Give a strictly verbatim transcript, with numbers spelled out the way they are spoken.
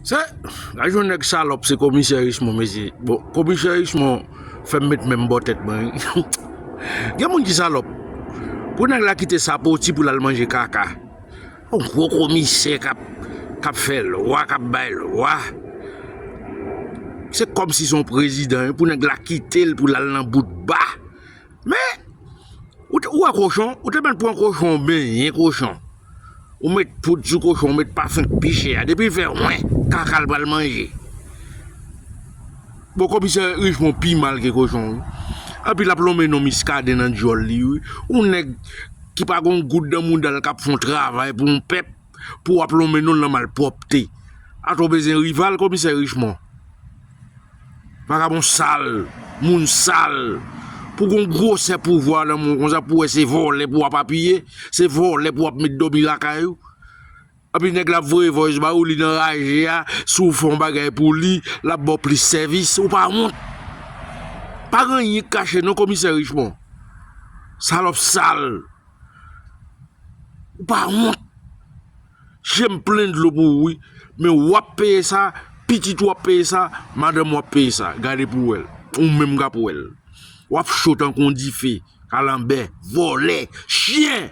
Se, gade yon nèg salòp, se komisè Richemond, mesye. Bon, komisè Richemond fè m met men m bò tèt mwen. Gen moun ki salòp. Pou nèg la kite sapoti pou l al manje kaka. Yon gwo komisè k ap, k ap fè lwa, k ap bay lwa. Se kòmsi se yon prezidan, wi, pou nèg la kite l pou l al nan bout ba. Men, ou te, ou wè kochon, ou te mèt pran kochon, ou benyen kochon. Ou met poud sou kochon, ou met pafen k pi chè a. Depi l fè wen, kaka l pral manje. Bon, komisè Richemond pi mal ke kochon, wi. Epi l ap lonmen non Miskaden nan djòl li, wi. Yon nèg ki pa gon goud nan mouda l k ap fè yon travay pou yon pèp, pou w ap lonmen non l nan malpwòpte. Atò w bezwen rival, komisè Richemond? Vagabon sal, moun sal. Pou gon gwosè pouvwa nan men w konsa, pou w wè se vòlè pou w ap apiye, se vòlè pou w ap met dòmi lakay ou. Epi nèg la ap voye voice ba ou, li nan raje a, si w fè yon bagay pou li, l ap ba w plis sèvis, ou pa wont. Pa gen anyen k kache non, komisè Richemond. Salòp sal. Ou pa wont. Je m plen dlo pou ou, wi. Men w ap peye sa, pitit ou ap peye sa, madanm ou ap peye sa. Gade pou w wè l. Ou menm k ap wè l. W ap cho tankou yon dife, kalanbè, vòlè, chen.